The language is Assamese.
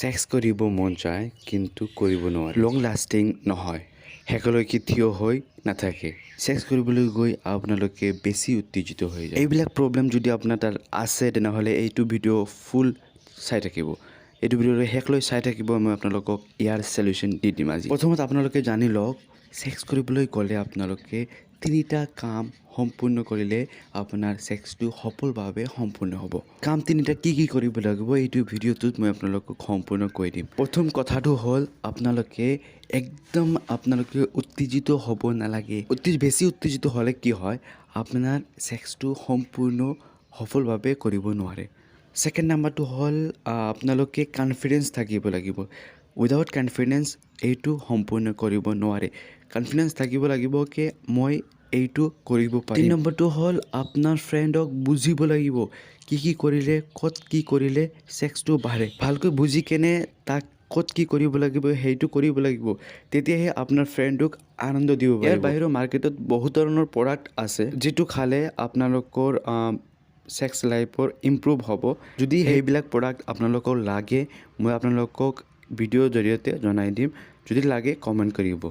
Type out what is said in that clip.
ছেক্স কৰিব মন যায়, কিন্তু কৰিব নোৱাৰে। লং লাষ্টিং নহয়, শেষলৈকে থিয় হৈ নাথাকে। ছেক্স কৰিবলৈ গৈ আপোনালোকে বেছি উত্তেজিত হৈ যায়। এইবিলাক প্ৰব্লেম যদি আপোনাৰ তাত আছে, তেনেহ'লে এইটো ভিডিঅ' ফুল চাই থাকিব। এইটো ভিডিঅ' শেষলৈ চাই থাকিব। মই আপোনালোকক ইয়াৰ চলিউশ্যন দি দিম আজি। প্ৰথমত আপোনালোকে জানি লওক, ছেক্স কৰিবলৈ গ'লে আপোনালোকে তিনিটা কাম সম্পূৰ্ণ কৰিলে আপোনাৰ ছেক্সটো সফলভাৱে সম্পূৰ্ণ হ'ব। কাম তিনিটা কি কি কৰিব লাগিব, এইটো ভিডিঅ'টোত মই আপোনালোকক সম্পূৰ্ণ কৈ দিম। প্ৰথম কথাটো হ'ল, আপোনালোকে একদম আপোনালোকে উত্তেজিত হ'ব নালাগে। অতি বেছি উত্তেজিত হ'লে কি হয়, আপোনাৰ ছেক্সটো সম্পূৰ্ণ সফলভাৱে কৰিব নোৱাৰে। ছেকেণ্ড নাম্বাৰটো হ'ল, আপোনালোকে কনফিডেঞ্চ থাকিব লাগিব। উইদাউট কনফিডেঞ্চ এইটো সম্পূৰ্ণ কৰিব নোৱাৰে। কনফিডেঞ্চ থাকিব লাগিব কি মই এইটো কৰিব পাৰিম। 3 নম্বৰটো হ'ল, আপোনাৰ ফ্ৰেণ্ডক বুজিব লাগিব, কি কি কৰিলে, ক'ত কি কৰিলে ছেক্সটো বাঢ়ে। ভালকৈ বুজি কেনে তাক ক'ত কি কৰিব লাগিব, সেইটো কৰিব লাগিব। তেতিয়াহে আপোনাৰ ফ্ৰেণ্ডটোক আনন্দ দিব পাৰিব। ইয়াৰ বাহিৰেও মাৰ্কেটত বহুত ধৰণৰ প্ৰডাক্ট আছে, যিটো খালে আপোনালোকৰ ছেক্স লাইফৰ ইম্প্ৰুভ হ'ব। যদি সেইবিলাক প্ৰডাক্ট আপোনালোকক লাগে, মই আপোনালোকক ভিডিঅ'ৰ জৰিয়তে জনাই দিম। যদি লাগে, কমেণ্ট কৰিব।